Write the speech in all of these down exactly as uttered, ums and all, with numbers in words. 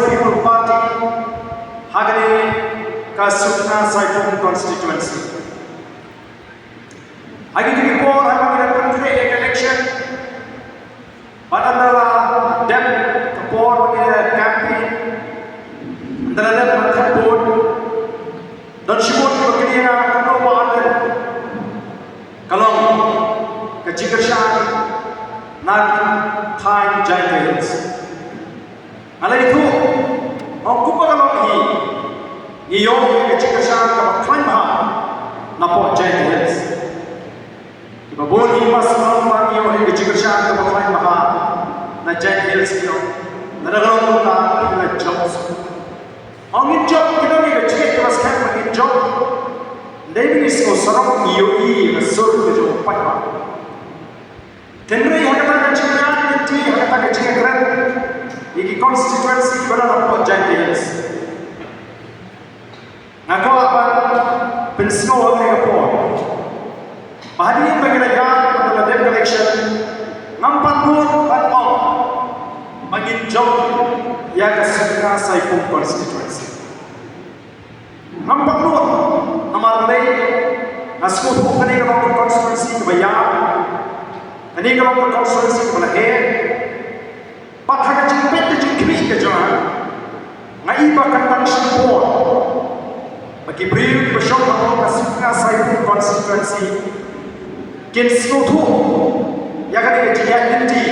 People Party ha kane ka Sutnga Saipung constituency. Ha kine ki por ha kaba ngi la pynkhreh ïa ka election, bad ynda la dep ka por ba ngi la campaign, ynda la dep ban thep vote, don shibun kiba kylli ïa nga kumno ba ynda ka long ka jingkyrshan na ki thaiñ Jaintia Hills. Nga la ïathuh, ong kumba ka long hi, ngi ïoh ïa ka jingkyrshan kaba khlaiñ bha napoh Jaintia Hills. Kiba bun hi mas long ba ngi ïoh ïa ka jingkyrshan kaba khlaiñ bha na Jaintia Hills, ki ong, lada ka long kumta, ngi la jop. Ong ngin jop, ki don ïa ka jingngeit kaba skhem ba ngin jop. Hynrei ba ngi sngew sarong, ngi ïohi ïa ka sur ka jong u paidbah. Hynrei ha kata ka jingïaid lynti, ha kata ka jingïakren ïa ki constituency kiba don hapoh Jaintia Hills, nga kwah ban pynsngew ha kane ka por ba hadien ba ngi la ïaid, ba la dep election, ngam pat nud ban ong ba ngin jop ïa ka Sutnga Saipung constituency. Ngam pat nud, namar balei? Nga sngewthuh kane ka long ka constituency kaba ïaid, kane ka long ka constituency kaba la heh. Bad ha ka jingpeit ka jingkhmih ka jong nga, nga i ba kan nang shim por ba ki briew kiba shong hapoh ka Sutnga Saipung constituency kin sngewthuh ïa kane ka jingïaid lynti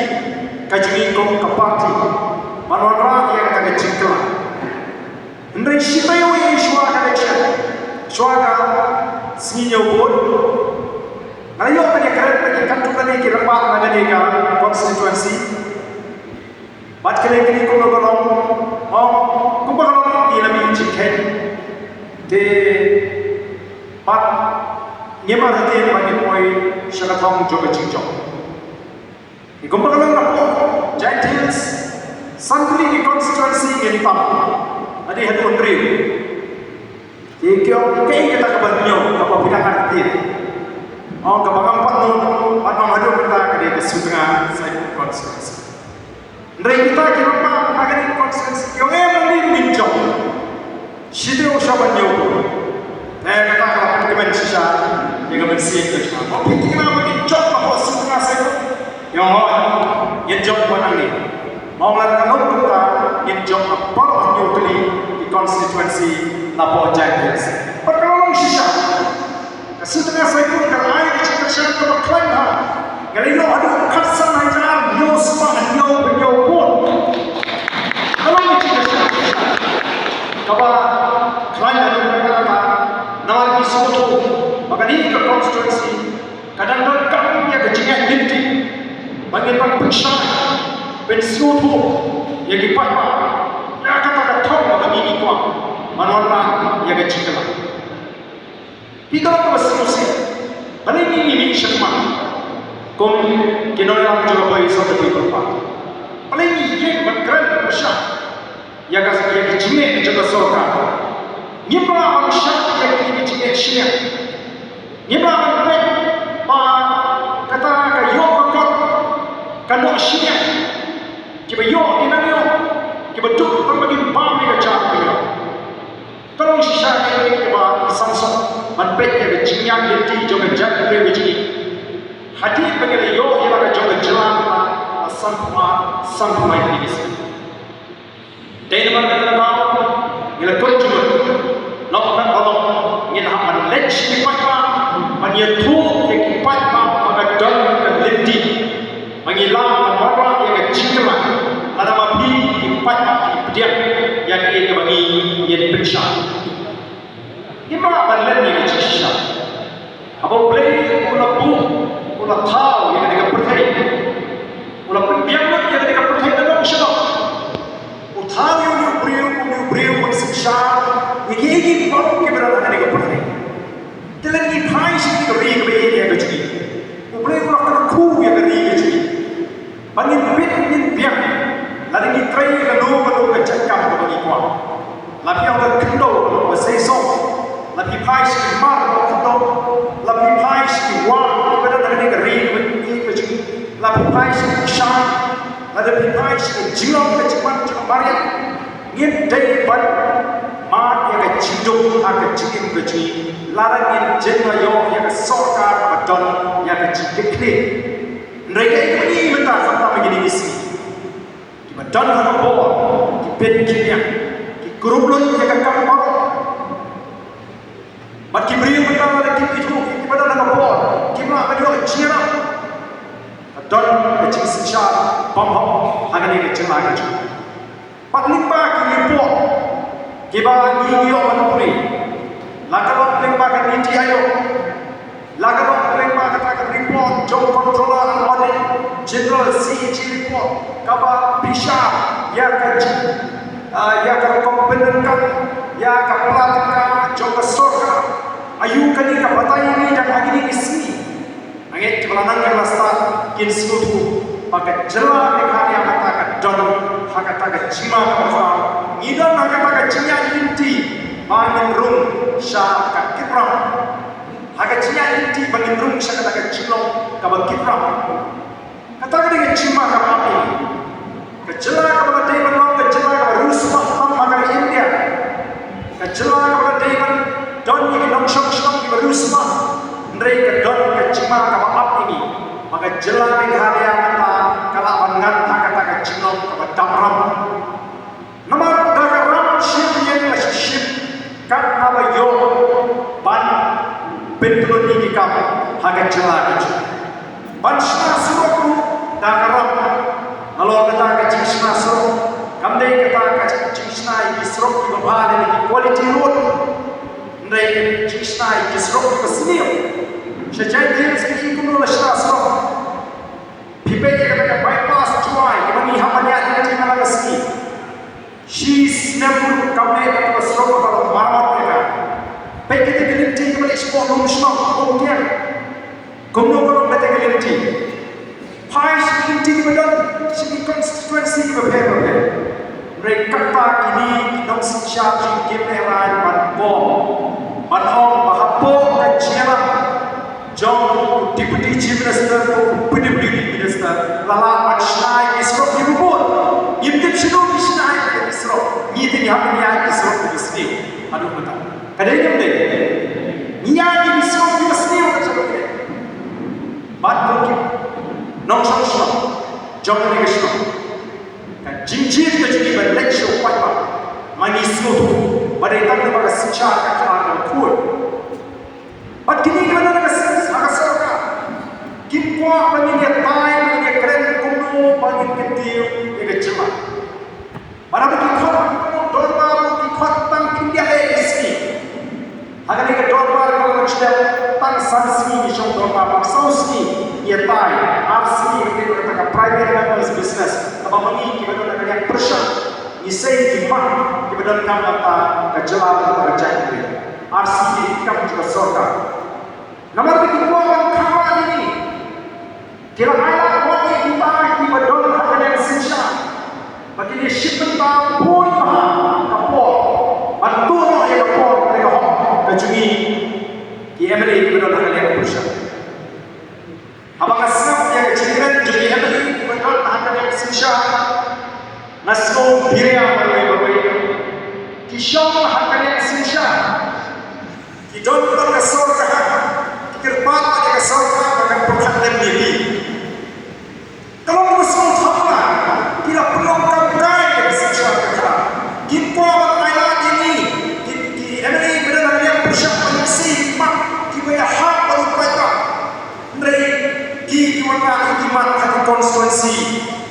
ka jong ngi kum ka party ban wanrah ïa kata ka jingkylla. Hynrei shi taïew shuwa ka election, shuwa ka sngi ñiew vote, nga la ïoh ban ïakren bad ki katto katne ki rangbah na kane ka constituency. Bad kine kine kumno ka long, ong kumba ka long, ngi la mih jingkheiñ. Te bad ngim artatien ba ngin poi sha ka thong jong ka jingjop. Te kumba ka long hapoh Jaintia Hills, san tylli ki constituency ngin tam, hadien haduh hynriew. Te ki ong kaei kata kaba hynñiew kaba phi dang artatien? Ong kaba ngam pat nud ban ong haduh mynta ka dei ka Sutnga Saipung constituency. Hynrei kita ki rangbah na kane ka constituency ki ong em, ngi ngin jop. Shi taïew shuwa ban ñiew vote. Te kata ka la pynkmen shisha ïa ka mynsiem ka jong nga. Phi thikna ba ngin jop hapoh Sutnga Saipung? Ki ong hooid, ngin jop wat hangne. Mo, lada ka long kumta, ngin jop ha baroh hynñiew tylli ki constituency napoh Jaintia Hills. Bad ka la long shisha. Ka Sutnga Saipung ka la ai ka jingkyrshan kaba khlaiñ bha. Ka la ïoh haduh khatsan hajar hynñiew spah hynñiew phew hynñiew vote. Ka long ka jingkyrshan kaba khlaiñ haduh katta katta. Namar ngi sngewthuh ba kane ka constituency ka dang donkam ïa ka jingïaid lynti ba ngin pynshai, pynsngewthuh ïa ki paidbah ïa kata ka thong ba ngi kwah ban wanrah ïa ka jingkylla. Phi, ka long kaba sngewsih. Balei ngi, ngi mih shakhmat kum ki nongïalam jong ka Voice of the People Party? Balei ngi ïeng ban kren pyrshah ïa ka, ïa ka jingeh jong ka sorkar? Ngim lah ban shah ïa kine ki jingeh shiliang. Ngim lah ban peit ba kata ka ïoh ka kot ka noh shiliang. Kiba ïoh ki nang ïoh, kiba duk tang ba kin bam ïa ka jam ka ïoh. Ka long shisha kaei kaba i samsok ban peit ïa ka jingïaid lynti jong ka jaitbynriew ka jong ngi. Hadien ba ngi la ïoh ïa la ka jong ka jylla mynta la sanphew, sanphew lai tylli ki sngi. Dei namar kata ka daw ngi la kynjut, long kumba long, ngin hap ban leit sha ki paidbah ban ïathuh ïa ki paidbah ba ka don ka lynti ba ngi lah ban wanrah ïa ka jingkylla. Lada ma phi ki paidbah phi pdiang ïa kaei kaba ngi, ngin pynshai. Ngim lah ban len ïa ka jingshisha. Haba U Blei u la buh, u la thaw ïa kane ka pyrthei, u la pynbiang lut ïa kane ka pyrthei na nongshong. U thaw ïa une u briew, une u briew un synshar ïa kiei kiei baroh kiba don ha kane ka pyrthei. Te lada ngi phai sha kane ka ri kaba ïeit ïa ka jong ngi, U Blei u la kyrkhu ïa ka ri ka jong ngi. Ba ngin bit ngin biang, lada ngi trei kano kano ka jait kam kaba ngi kwah. La phi ong ka khyndew kaba sei song, la phi phai sha ki mar kaba khyndew, la phi phai sha ki wah kiba don ha kane ka ri kaba ïeit ka jong ngi, la phi phai sha ki kshaid, lada phi phai sha ki jinglong ka jingwan jong ka mariang. Ngim dei ban mad ïa ka jingduk ha ka jingim ka jong ngi lada ngim jin la ïoh ïa ka sorkar kaba don ïa ka jingkitkhlieh. Hynrei kaei kaba ngi ïohi mynta khamtam ha kine ki sngi, kiba don ha ka bor ki pynkhih ïa ki, ki kurup lut ïa ka kam baroh. Bad ki briew mynta lada kim ithuh ïa kiba don ha ka bor, kim lah ban ïoh jingïarap. Ka don ka jingsynshar bymhok ha kane ka jylla ka jong ngi. Bad lyngba ki report kiba ngi ïoh ban pule, la ka long lyngba ka NITI Aayog, la ka long lyngba kata ka report jong Controller and Auditor General, CAG report, kaba bishar ïa ka jing, ah, ïa ka rukom pyndonkam ïa ka pla tyngka jong ka sorkar. Aïu kane ka batai ïa ngi da ha kine ki sngi? Nga ngeit kiba la nang kiba la stad kin sngewthuh ba ka jylla Meghalaya mynta ka don ha kata ka jingma kaba khraw. Ngi don ha kata ka jingïaid lynti ba ngin rung sha ka kitram. Ha ka jingïaid lynti ba ngin rung sha kata ka jinglong kaba kitram. Kata ka dei ka jingma kaba ap ïa ngi. Ka jylla kaba la dei ban long ka jylla kaba riewspah tam ha ka ri India. Ka jylla kaba la dei ban don ïa ki nongshong shnong kiba riewspah. Hynrei ka don ka jingma kaba ap ïa ngi ba ka jylla Meghalaya mynta ka lah ban ngat ha kata ka jinglong kaba dap ram. Namar da ka ram shim ïa la shisha katba ïoh ban pyntlot ïa ki kam ha ka jylla ka jong ngi. Ban shna surok ruh da ka ram. Nalor kata ka jingshna surok kam dei kata ka jingshna ïa ki surok kiba bha lane ki quality road. Hynrei ka jingshna ïa ki surok kiba sniew. Sha Jaintia Hills phi i kumno la shna surok. Phi peit ïa kata ka bypass Jowai kaba ngi hap ban ïaid lynti man la ka sngi. Shi snem ruh kam leh kata ka surok kaba la maramot ïa ka. Peit kata ka lynti kaba leit shapoh Lumshnong, Umkiang. Kumno ka long kata ka lynti? Phai sha ki lynti kiba don sha ki constituency kiba pher bapher. Hynrei kata kine ki nongsynshar jong ngi kim lehrain ban pom, ban ong ba hapoh ka jingïarap jong u Deputy Chief Minister, u P W D Minister, la lah ban shna ïa ki surok kiba bun. Ngim tip shano ki shna ïa ki surok. Ngi te ngi hap ban ïaid ki surok kiba sniew haduh mynta. Ka dei ne ym dei? Ngi ïaid ïa ki surok kiba sniew ka jong ngi. Bad ko ki nongshong shnong jong kane ka shnong, ka jingjied ka jong ngi ban leit sha u paidbah, ma ngi sngewthuh ba dei tang ba ka synshar ka khar kaba khuid. Bad kine kiba don ha ka s-, ha ka sorkar kim kwah ba ngin ïatai, ba ngin ïakren kumno ba ngin kyntiew ïa ka jylla. Bad haba ki khot dorbar ruh ki khot tang khyndiat eh ki sngi. Ha kane ka dorbar ka long sdang tang san sngi ki shong dorbar, bad saw sngi ki ïatai, ar sngi ha kata ka private members business. Kaba ma ngi kiba don ha ka liang pyrshah, ngi sei ki mat kiba donkam na ka jylla bad ka jaitbynriew. Ar sngi ki kam jong ka sorkar. Namar ba ki kwah ban khawa ïa ngi. Ki la ailad wat ïa kita kiba don ha ka liang synshar ba kin ïa shim bynta bun bha ka por, ban tuh noh ïa ka por kane ka hok ka jong ngi ki M L A kiba don ha ka liang pyrshah. Haba nga sngap ïa ka jingkren jong ki M L A kiba don ha ka liang synshar, nga sngew biria marwei marwei. Ki shong ha ka liang synshar, ki don bad ka sorkar, ki kyrpad ïa ka sorkar ba kan pyrkhat lem ïa ki. Ka long kaba sngewthuh ba ki la pynlong kam kai ïa ka synshar ka khraw. Kim kwah ban ailad ïa ngi ki, ki M L A kiba don ha ka liang pyrshah ban ïa sei ki mat kiba ïahap bad u paidbah. Hynrei ki, ki wanrah ïa ki mat ha ki constituency,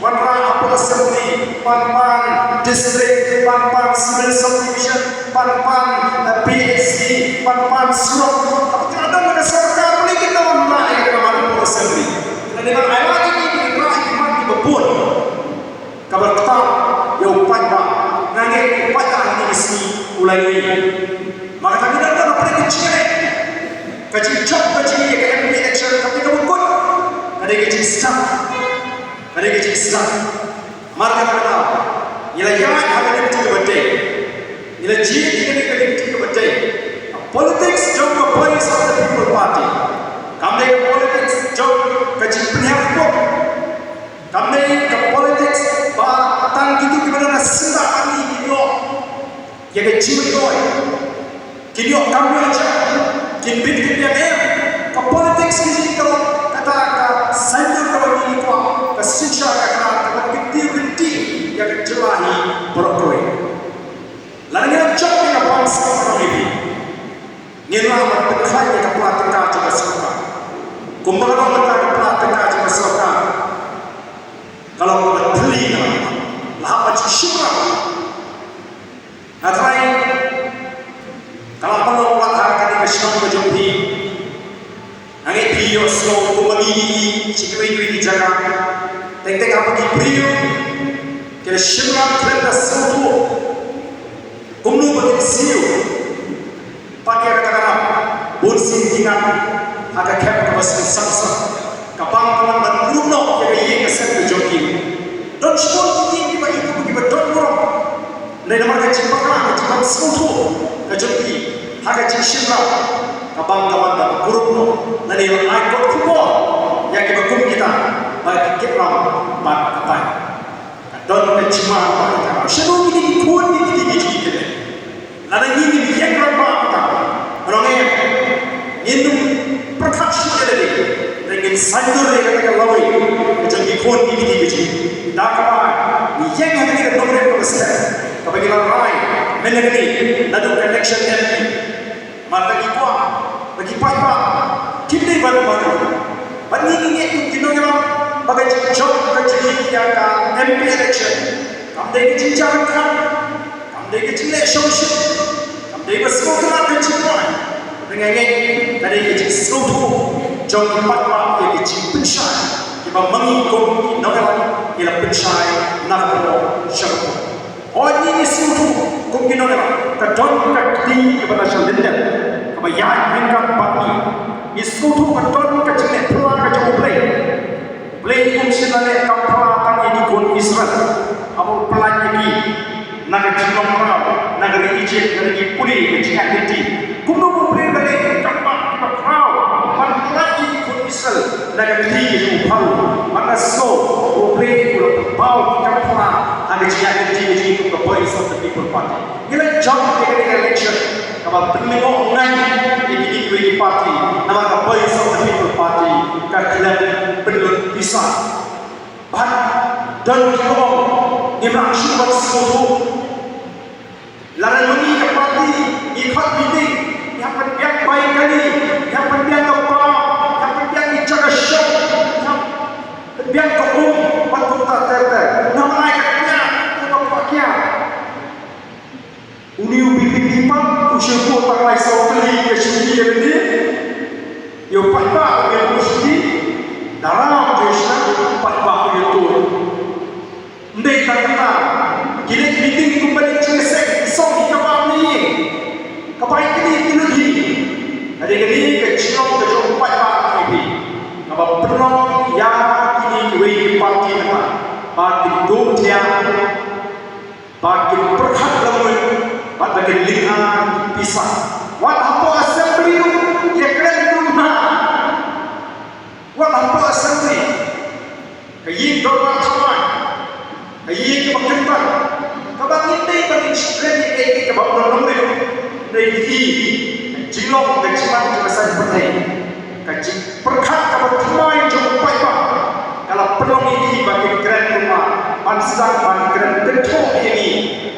wanrah hapoh assembly, pan pan district, pan pan civil subdivision, pan pan, eh, P H C, pan pan surok. Haba ki la don ha ka sorkar, balei kim da wanrah ïa ka mat hapoh assembly? Lada ngi ailad ïa ki, ki wanrah ïa ki mat kiba bun. Kaba ktah ïa u paidbah, nga ngeit u paidbah ha kine ki sngi u la ïohi. Ma kata ngi dang don hapdeng ka jingeh, ka jingjop ka jingeh ïa ka M P election ka dei kaba kut, ka dei ka jingsdang, ka dei ka jingsdang. Mar kata ka daw ngi la ïaid ha ka lynti kaba dei, ngi la jied ïa kane ka lynti kaba dei. Ka politics jong ka Voice of the People Party kam dei ka politics jong ka jingpynhiar pop. Kam dei ka politics ba tang kito kiba don ha syndah arngut ki ïoh Ïa ka jingmyntoi. Kin ïoh kam ïoh jam. Kin bit kin biang em. Ka politics ka jong ngi ka long kata ka saiñdur kaba ngi kwah, ka synshar ka khrat kaba kin tip kin tip ïa ka jylla hi baroh kawei. Lada ngi la jop ïa ka bang sngewbha ngi bi. Ngin lah ban pynkhlaiñ ïa ka pla tyngka jong ka sorkar. Kumba ka long kata ka pla tyngka jong ka sorkar. Ka long kaba thylli ka long. La hap ban shim shynrang. Nga tharai ka la pynlong wat ha kane ka shnong ka jong phi. Hangne phi ïohsngew kumba ngi ïohi sha kiwei kiwei ki jaka. Teng teng haba ki briew ki la shim ram khlem da sngewthuh kumno ba kin siew. Pat ïa kata ka ram, bun sien ki ngat ha ka khep kaba sngewsang sang. Ka bang ka wan ban kurup noh ïa ka ïing ka sem ka jong ki. Don shibun ki ïing kiba itynnad kiba don burom. Hynrei namar ka jingbakla ka jingbym sngewthuh ka jong ki ha ka jingshim ram, ka bang ka wan ban kurup noh. Lane la ai kot khubor ïa kiba kum kita ba ki kit ram bad ka bai. Ka don ka jingma ba ka rah. Shano kine ki khun ki kti ki jingkit leh? Lada ngi ngim ïeng rangbah kata, rong em, ngin ym pyrkhat shuh ïa lade. Te ngin saiñdur ïa kata ka lawei ka jong ki khun ki kti ki jingkit. Da kaba ngi ïeng ha kane ka nongrim kaba step kaba ngi la rai mynne kane naduh ka election M P. Namar ba ngi kwah ba ki paidbah kim dei ban madu. Bad ngi ngi ngeit kum ki nongïalam ba ka jingjop ka jong ngi ïa ka M P election kam dei ka jingjia ryngkat, kam dei ka jingleh shongshit, kam dei ba sngewtynnat ka jingkwah. Hynrei nga ngeit ka dei ka jingsngewthuh jong ki paidbah ïa ka jingpynshai kiba ma ngi kum ki nongïalam ngi la pynshai na ka por sha ka por. Hooid, ngi ngi sngewthuh kum ki nongïalam ka don ka kti kaba na sha lyndet kaba ïaid ryngkat bad ngi. Ngi sngewthuh ka don ka jingleh phylla ka jong U Blei. U Blei um shym la leh kam phylla tang ïa ki khun Israel haba u pyllait ïa ki na ka jinglong mraw, na ka ri Ijipt, na ka ri pule, ka jingïaid lynti. Kumno U Blei u la leh ïa ki kam ba kiba khraw ban pyllait ïa ki khun Israel na ka kti ka jong u Pharaoh. Bad nga sngew U Blei u la pynpaw ki kam phylla ha ka jingïaid lynti ka jong ngi kum ka Voice of the People Party. Ngi la jop ïa kane ka election kaba pynlyngngoh ngai ïa kine kiwei ki party, namar ka Voice of the People Party ka khlem pynlut pisa. Bad don kiba ong ngim lah shuh ban sngewthuh. Lada ma ngi ka party ngi khot meeting, ngi hap pynbiang bai kali, ngi hap pynbiang ka bam, ngi hap pynbiang ki jaka shong, ngi hap pynbiang ka um, bad kumta ter ter. Namar ai ka kiad, kumba kwah kiad. Une u VPP pat u shu buh tang lai saw tylli ka shuki ïa lade. Ïa u paidbah u ïa buh shuki. Dara u ju shu paidbah u ïa tuh. Ym dei tang kata, ki leit meeting kumba leit jingïaseng, ki song ki kaba ym ïa, kaba ïa kine ki lut hi. Ka dei kane ka jinglong ka jong u paidbah ka ïa phi. Kaba pynlong ïa kine kiwei ki party mynta ba kin duh thiah, ba kin pyrkhat la mut, bad ba kin lynga ki pisa. Wat hapoh assembly ruh ïa kren kumta. Wat hapoh assembly. Ka ïing dorbar thaw aiñ, ka ïing kaba kynbat, kaba ngim dei ba ngin shu kren ïa kaei kaei kaba ym don nongrim. Hynrei ngi i ka jinglong ka jingman jong ka saiñ pyrthei, ka jingpyrkhat kaba thymmai jong u paidbah ka la pynlong ïa ki ba kin kren kumba ban sdang ban kren kynthoh ïa ngi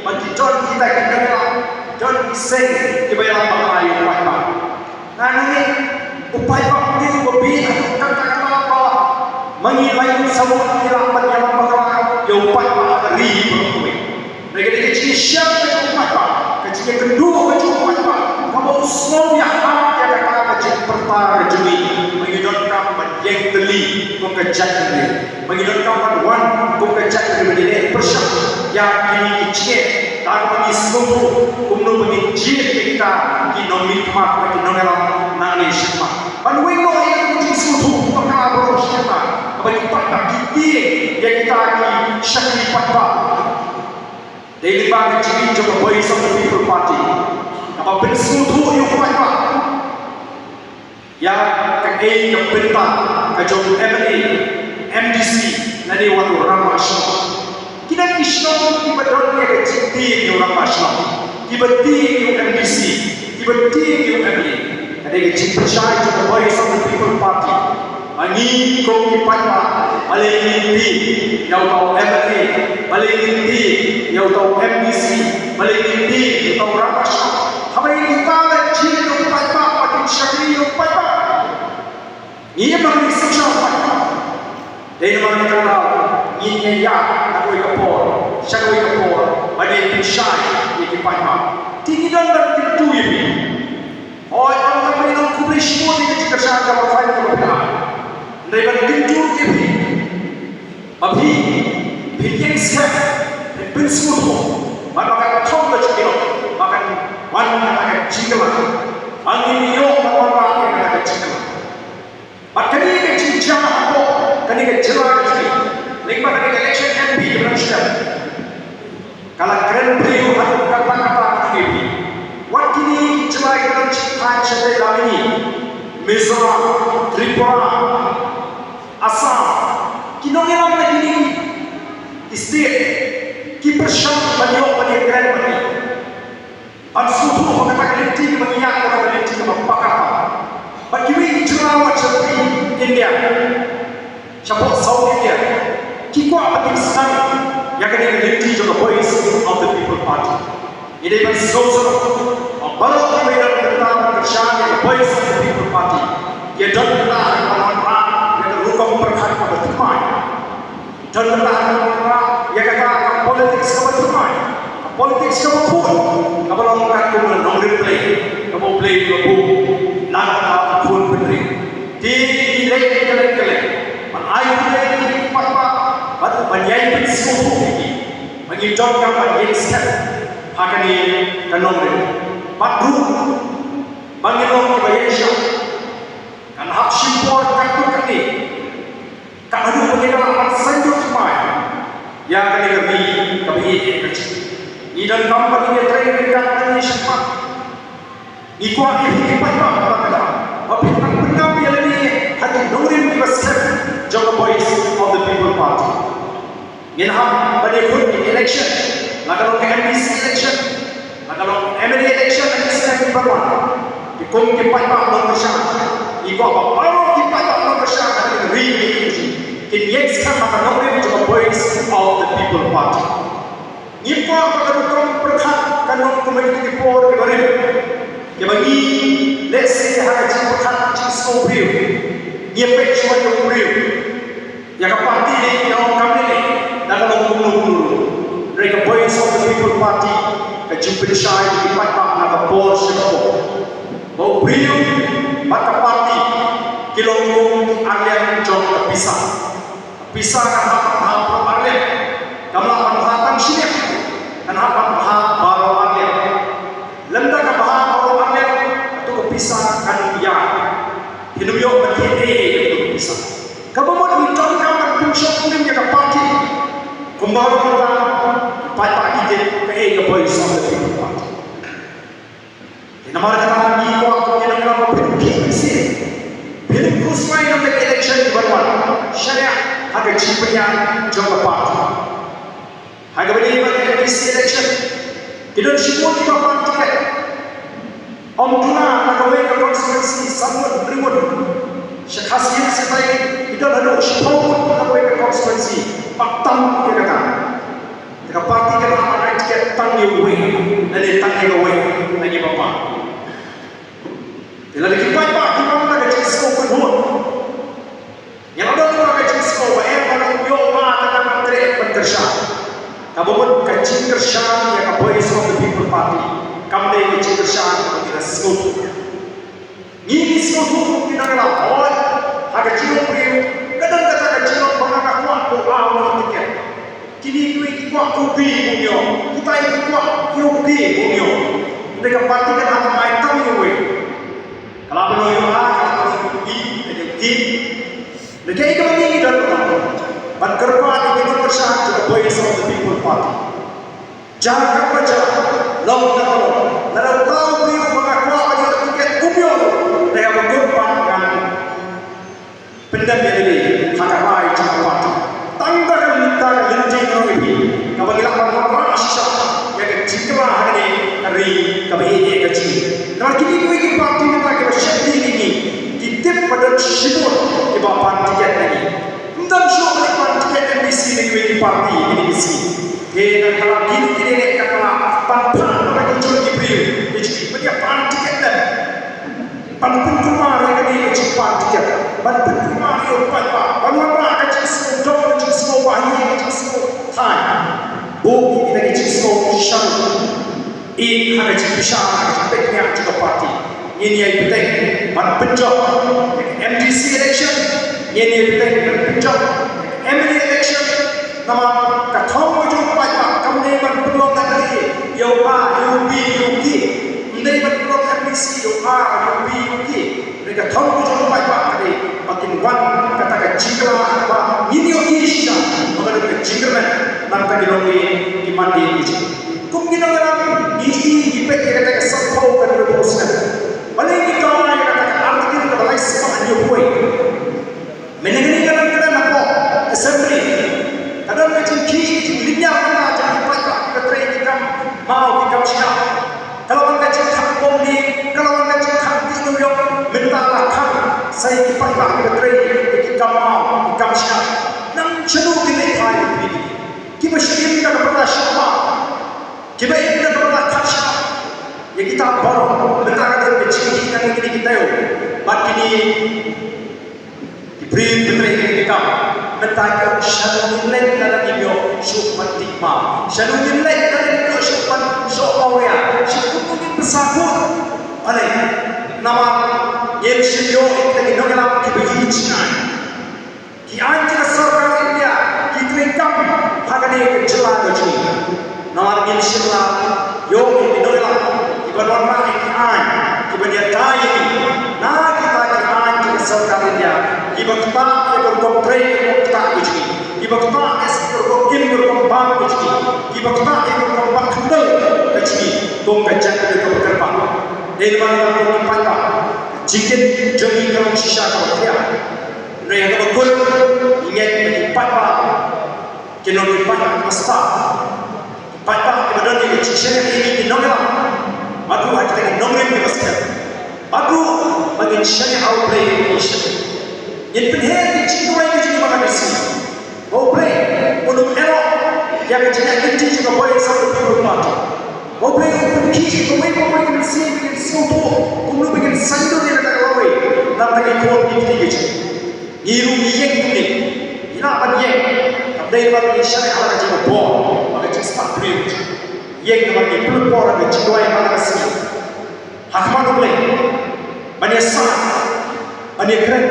ba ki don kita ki nongïalam, don ki seng kiba ïalam bakla ïa u paidbah. Nga ngeit u paidbah u dei uba bieit haduh katta katta ba ma ngi la ïoh sawdong ngi lah ban ïalam bakla ïa u paidbah ha ka ri baroh kawei. Hynrei ka dei ka jingshisha ka jong u paidbah, ka jingïakynduh ka jong u paidbah, kaba u sngew ïahap ïa kata ka jingpyrta ka jong ngi. Ma ngi donkam ban ïeng tylli kum ka jaitbynriew. Ma ngi donkam ban wan kum ka jaitbynriew ban ïaleh pyrshah ïa kine ki jingeh. Tang ba ngi sngewthuh kumno ba ngin jied ïa kita ki nongmihkhmat bad ki nongïalam nangne shakhmat. Ban weng noh ïa ka jingsngewthuh bakla baroh shi katta kaba ki paidbah ki tieng ïa kita ki shakri paidbah. Dei lyngba ka jingim jong ka Voice of the People Party kaba pynsngewthuh ïa u paidbah. Ïa kaei ka bynta ka jong u MLA, MDC lane wat u rangbah shnong. Ki don ki shnong kiba don ïa ka jingtieng ïa u rangbah shnong, ki Bynta ïa u MDC, ki bynta ïa u MLA. Ka dei ka jingpynshai jong ka Voice of the People Party. Ma ngi kum ki paidbah, balei ngin tieng ïa uta u MLA, balei ngin tieng ïa uta u MDC, balei ngin tieng ïa uta u rangbah shnong. Haba ïa kita la jied ïa u paidbah, ba kin shakri ïa u paidbah, ngi ïa ma ngi suk sha u paidbah. Dei namar kata ka daw ngin ïa ïaid na kawei ka por sha kawei ka por ban ïa pynshai ïa ki paidbah. Te ngi don ban kyntu ïa phi. Hooid, ym tang ba ngi don khublei shibun ïa ka jingkyrshan kaba phi la ai. Hynrei ban kyntu ïa phi ba phi, phin ïeng skhem, phin pynsngewthuh bad ba kan thok ka jingïaroh, ba kan wan kata ka jingkylla, ba ngin ïoh ban wanrah ïa kata ka jingkylla. Bad kane ka jingjia hapoh kane ka jylla ka jong ngi, lyngba kane ka election MP ka dang sdang, ka la kren briew haduh katta katta ka jong ngi. Wat kine ki jylla ki dang sdang shatei la ngi, Mizoram, Tripura, Assam, ki nongïalam na kine ki state ki pyrshang ban ïoh ban ïakren bad ngi. Ban sngewthuh ba kata ka lynti kaba ngi ïaid, kata ka lynti kaba paka tam. Bad kiwei ki jylla wat sha India, shapoh South India, ki kwah ba kin sdang ïa kane ka lynti jong ka Voice of the People Party. Ngi dei ban sngewsarong ba baroh kiba ïadon bynta ban kyrshan ïa ka Voice of the People Party ki ïadon bynta ban wanrah ïa ka rukom pyrkhat kaba thymmai. Don ka, ïa kata ka politics kaba thymmai, ka politics kaba khuid, kaba long katkum ka nongrim Blei, kaba U Blei u la buh na ka bynta u khun bynriew. Te ngi leit kylleng kylleng ban ai khublei ïa ki paidbah bad ban ïai pynsngewthuh ïa ki ba ngi donkam ban ïeng skhem ha kane ka nongrim. Bad ruh ba ngin long kiba ïeng shai, kan hap shim por katto katne. Kat haduh ba ngin lah ban sngewthuh thymmai ïa kane ka ri kaba ïeit ka jong ngi. Ngi donkam ba ngin ïatrei ryngkat bad ngi shakhmat. Ngi kwah ïa phi ki paidbah ba kata ba phin nang pyndap ïa lade ha ki nongrim kiba skhem jong ka Voice of the People Party. Ngin hap ban ïakhun ïa ki election, la ka long ka MDC election, la ka long MLA election, la ki sdang ki ban wan. Te kum ki paidbah nongkyrshan, ngi kwah ba baroh ki paidbah nongkyrshan ha ka ri ka jong ngi kin ïeng skhem ha ka nongrim jong ka Voice of the People Party. Ngim kwah ba ka rukom pyrkhat kan long kum ha kito ki por kiba rim, kiba ngi lehse ha ka jingpyrkhat jingsngewbriew ngi ïa peit shuwa ïa u briew. Ïa ka party ne ïa u kam ne, da ka long kumno kumno ruh. Hynrei ka Voice of the People Party ka jingpynshai ïa ki paidbah na ka por sha ka por. Ba u briew bad ka party ki long kum ki arliang jong ka pisa. Ka pisa kan hap ban bha baroh arliang. Kam lah ban bha tang shi liang. Kan hap ban bha baroh arliang. Lymda ka bha baroh arliang, kato ka pisa kan ym ïaid. Phin ym ïoh ban thied ei ei ïa kato ka pisa. Kaba mut ngi donkam ban pynshong ïa ka party. Kumba ruh mynta ki paidbah ki tip kaei ka Voice of the People Party. Te namar kata ngi kwah kum ki nongïalam ba phin khih mynsiem, phin khuslai na ka election ban wan, shaniah ha ka jingpynïaid jong ka party. Ha kaba ïadei bad ka MDC election, ki don shibun kiba pan tiket. Ym duna na kawei ka constituency, san ngut, hynriew ngut. Sha Khasi Hills shatai ki don haduh shiphew ngut na kawei ka constituency. Bad tam ïa kata, te ka party ka lah ban ai tiket tang ïa uwei, lane tang ïa kawei na kiba pan. Te lada ki paidbah ki wan da ka jingsngew kynhun, ïa la don ruh ka jingsngew ba eh, ba la ïoh ma ka kam ban treh ban kyrshan. Kaba mut ka jingkyrshan ïa ka Voice of the People Party kam dei ka jingkyrshan kaba ngi la sngewthuh. Ngi ngi sngewthuh kum ki nongïalam, hooid, ha ka jingim briew ka don kata ka jinglong ba nga kwah ban ïoh tiket. Kine kiwei ki kwah U P bym ïoh, kitai ki kwah U P bym ïoh. Hynrei ka party ka dang ai tang ïa uwei. Ka lah ban long U A, ka lah ban long U P, ka dei U P. Lada kaei kaba ngi don ban kyrpad ïa ki nongkyrshan jong ka Voice of the People Party. Jaka ba jaka, long kaba long, lada uta u briew ba nga kwah ban ïoh tiket um ïoh, te haba kyrpad ngan pyndem ïa lade ha ka rai jong ka party. Tang da ka lynti, ka lynti ka long ïa phi kaba ngi lah ban wanrah shisha ïa ka jingkylla ha kane ka Ri kaba ïeit ïa ka jong ngi. Namar kine kiwei ki party mynta kiba sheptieng ïa ngi, ki tip ba don shibun kiba pan tiket na ngi. Ym don shuh ba leit pan tiket MDC na kiwei ki party ha kine ki sngi. Te nangta kine ki dei ne ka kala ban pan ba ki jong ki briew ki jong ngi ban ïa pan tiket lem. Ban pynkulmar ïa kane ka jingpan tiket, ban pynkulmar ïa u paidbah, ban wanrah ka jingsngew dom, ka jingsngew bahaïing, ka jingsngew thaiñ. Buh ïa kita ki jingsngew sharud. Ïa ka jingpynshai, ka jingpynïaid jong ka party. Ngin ïai bteng ban pynjop ïa ka MDC election, ngin ïai bteng ban pynjop ïa ka MLA election. Namar ka thong ka jong u paidbah kam dei ban pynlong MLA ïa u A, ïa u B, ïa u K. Ym dei ban pynlong MDC ïa u A, ïa u B, ïa u K. Hynrei ka thong ka jong u paidbah ka dei ba kin wan kata ka jingkylla ba ngin ïohi shisha ba ka don ka jingkyrmen na kata ki longdien, ki mandien ki jong ngi. Kum ki nongïalam ngi ïohi, ngi peit ïa kata ka sanphew ka dei ka snem. Balei ngi thaw ïa kata ka article kaba lai spah hynñiew phew wei? Mynne ka dei ka dei ka dei hapoh Assembly. Ka don ka jingkhih, ka jinglynñiar mynta jong ki paidbah kiba trei ki kam maw, ki kam shyiap. Ka la wan ka jingkhang bom ne, ka la wan ka jingkhang tih New York, mynta la khang sa ïa ki paidbah kiba trei ki kam maw, ki kam shyiap. Nang shano kin leit phai ki briew kiba shim da kaba la shah, kiba im da kaba la khang shah. Ïa kita baroh mynta ka dei ka jingkhih na kine ki taïew bad kine ki briew ki trei ki kam. Mynta ki ong shano ngin leit lada ngim ïoh shuh ban tih maw, shano ngin leit lada ngim ïoh shuh ban shoh mawria, shuh kumno ngin pynsakhut. Balei? Namar ngim shym ïoh ïa ki nongïalam kiba ïeit jingaiñ. Ki aiñ jong ka sorkar India ki trei kam ha kane ka jylla ka jong ngi. Namar ngim shym la ïoh ïa ki nongïalam kiba wanrah ïa ki aiñ kiban ïada ïa ngi. Na kita ki aiñ jong ka sorkar India kiba ktah ïa ka rukom trei, ka rukom ktah ka jong ngi, kiba ktah ïa ka rukom im, ka rukom bam ka jong ngi, kiba ktah ïa ka rukom bah khyndew ka jong ngi kum ka jaitbynriew kaba kyrpang. Dei namar kata kum ki paidbah, ka jingkit jong ngi ka long shisha kaba khia. Hynrei ha kaba kut, ngi ngeit ba ki paidbah kin long ki paidbah kiba stad, ki paidbah kiba don ïa ka jingshaniah ïa ngi ki nongïalam bad ruh ha kita ki nongrim kiba sngewthuh, bad ruh ba ngin shaniah ha U Blei. Ngin shaniah, ngin pynher ïa ka jingduwai ka jong ngi man la ka sngi ba U Blei un ym ïehnoh ïa ka jingïaid lynti jong ka Voice of the People Party. Ba U Blei un pynkhih ïa kawei pa kawei ka mynsiem ba ngin sngewthuh kumno ba ngin saiñdur ïa kata ka lawei na ka bynta ki khun ki kti ka jong ngi. Ngi ruh ngi ïeng kumne, ngi lah ban ïeng. Kam dei ba ngin shaniah ha la ka jingbor bad ka jingspah briew. Ïeng namar ngi pynlut por ha ka jingduwai man la ka sngi ha khmat U Blei ban ïasaid, ban ïakren,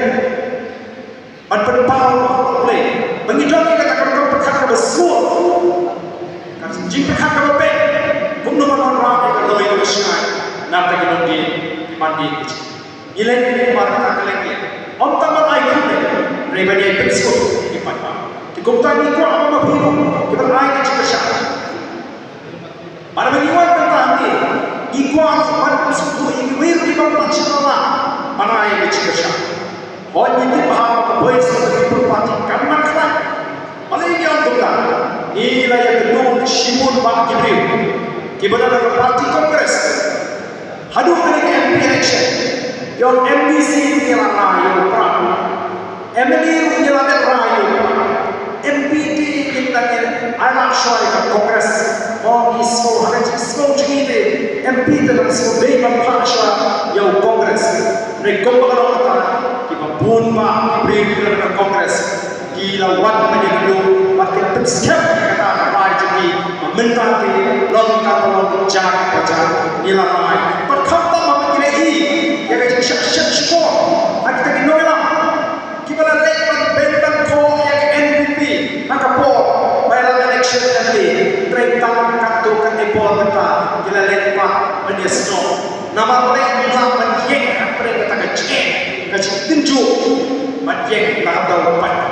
ban pynpaw ïa U Blei ba ngi don ïa kata ka rukom pyrkhat kaba sngewthuh, ka jingpyrkhat kaba beit, kumno ban wanrah ïa ka lawei kaba shngaiñ na kata ki longdien, ki mandien ki jong ngi. Ngi leit kumne namar kata ka leng leng, ym tang ban ai khublei, hynrei ban ïai pynsngewthuh ïa ki paidbah. Te kumta ngi kwah ba ma phi ruh kiban ai ka jingkyrshan. Bad ba ngi wan mynta hangne, ngi kwah ruh ban pynsngewthuh ïa kiwei ruh kiba pan sha la ban ai ka jingkyrshan. Hooid, ngi tip bha ba ka Voice of the People Party kan nang khlaiñ. Balei ngi ong kumta? Ngi la ïakynduh shibun bad ki briew kiba don ha ka party Congress. Haduh kane ka M P election, ïa u MDC ngi la rai ïa u Prah. MLA ruh ngi la dep rai ïa u Prah. MP te ngim dang ïa ai lad shuwa ïa ka Congress. Mo, ngi sngew ha ka jingsngew jong ngi te, MP te dang sngew dei ban phah shuwa ïa u Congress. Hynrei kumba ka long kata, kiba bun bah ki briew kiba don ha ka Congress ki la wan ban ïakynduh bad ki la pynskhem ïa kata ka rai jong ki ba mynta te long kaba long jaka ba jaka. Ngi la rai bad khamtam haba ngi la ïohi ïa ka jingshah shet shkor ha kita ki nongïalam kiba la leit ban beiñ ban thoh ïa ka NPP ha ka por ba ïalam election MLA. Hynrei tang katto katne por mynta ki la leit pat ban ïasnoh. Namar balei? Ngi lah ban ïeng hapdeng kata ka jingeh, ka jingtynjuh ban ïeng na ka bynta u paidbah.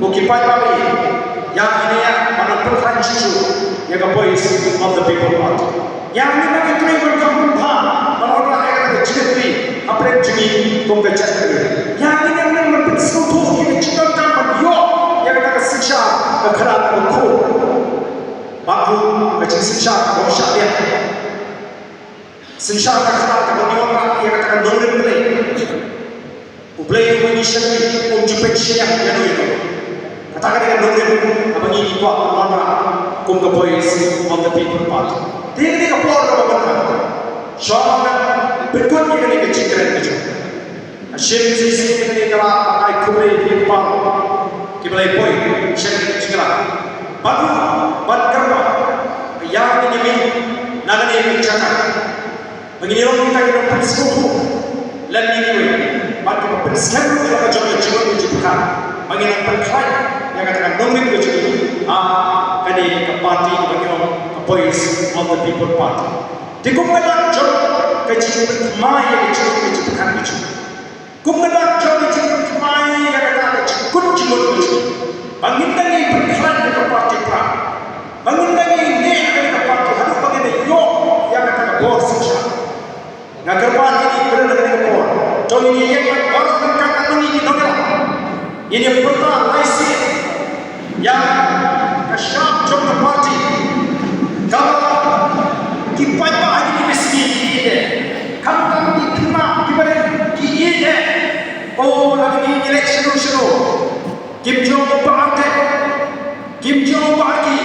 Ko ki paidbah, ïa kine ïa ban pyrkhat shuh shuh ïa ka Voice of the People Party. Ïa ngi ma ngi trei ban kham pynbha ban wanrah ïa ka jingtynjuh hapdeng jong ngi kum ka jaitbynriew. Ïa ngi ïa ngi ban pynsngewthuh ïa ka jingdonkam ban ïoh ïa ka synshar ka khadar kaba khuid. Bad ruh ka jingsynshar kaba shah liang. Synshar ka kata kaba ngi wanrah ïa kata ka nongrim Blei. U Blei u ngi shakri, um ju pynshai ïa no ïa no. Kata ka dei ka nongrim kaba ngi kwah ban wanrah kum ka Voice of the People Party. Te ka dei ka por kaba wanrah. Shwa ban pynkut ïa kane ka jingkren ka jong. Shim shisien ïa kane ka lad, ba ai khublei ïa phi baroh kiba la ïa poi sha kane ka jingkren. Bad ruh ban kyrpad ïa kine ki mih na kane ka jaka. Ba ngin ïa long kita ki nongpynsngewthuh lem ïa kiwei, bad kiba pynskhem ruh ïa la ka jong ka jingmut ka jingpyrkhat, ba ngin nang pynkhlaiñ ïa kata ka nongrim ka jong ngi ha kane ka party kaba ngi ong ka Voice of the People Party. Te kum ka dak jong ka jingpynthymmai ïa ka jingmut ka jingpyrkhat ka jong ngi, kum ka dak jong ka jingpynthymmai ïa kata ka jingkut jingmut ka jong ngi, ba ngin nang ïa pynkhlaiñ ïa ka party Prah, ba ngin nang ïa neh ïa ka party haduh ba ngin ïoh ïa kata ka bor synshar. Nga kyrpad ïa ngi ba ha kane ka por, to ngin ïa ïeng baroh ryngkat, ngi ki nongïalam, ngin ïa pyrta lai sien ïa ka shap jong ka party kaba ki paidbah ha kine ki sngi ki ïeit eh. Khamtam ki khynnah kiba rit ki ïeit eh. Oh, la ki election shano shano, kim jong u Bah Ardent, kim jong u Bah Arki,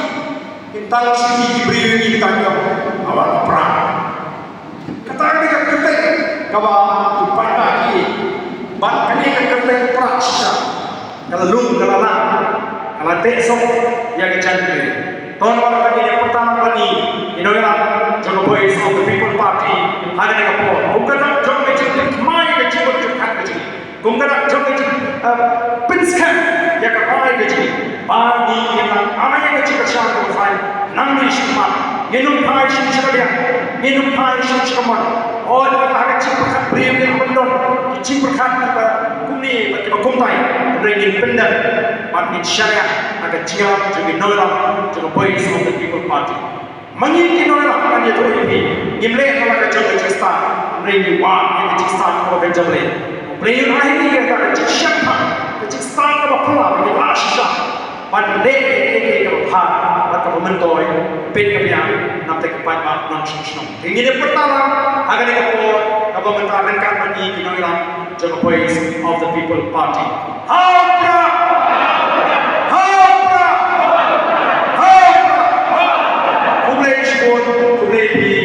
kim tang shu ki briew, kim tang jong u Bah Prah. Kata ka dei ka kyrteng kaba ki paidbah ki ïeit. Bad kane ka kyrteng Prah shisha ka la lum, ka la lah, ka la teh sop ïa ka jaiñ briew. To namar kane ka pyrta na kane, ïa nongïalam jong ka Voice of the People Party ha kane ka por, kum ka dak jong ka jingpynthymmai ka jingmut jingpyrkhat ka jong ngi, kum ka dak jong ka jing, eh, pynskhem ïa ka rai ka jong ngi, ba ngin nang ai ka jingkyrshan kaba khraw nangne shakhmat. Ngin ym phai shuh sha ka liang, ngin ym phai shuh sha ka mon. Hooid, ha ka jingpyrkhat briew ngin ym don ki jingpyrkhat kiba kumne bad kiba kumtai, hynrei ngin pyndep bad ngin shaniah ha ka jingïalam jong ki nongïalam jong ka Voice of the People Party. Ma ngi ki nongïalam, ngan ïathuh ïa phi, ngim leh na la ka jong ka jingstad, hynrei ngi wad ïa ka jingstad kaba kynja Blei. Blei un ai ïa ngi ïa ka jingshemphang, ka jingstad kaba phylla ba ngin lah shisha ban leh ïa kaei kaei kaba bha bad kaba myntoi, peit ka biang na bynta ki paidbah nongshong shnong. Te ngin ïa pyrta lang ha kane ka por kaba mynta ryngkat bad ngi ki nongïalam jong ka Voice of the People Party. Ha u Prah! Ha u Prah! Ha u Prah! Khublei shibun, khublei phi,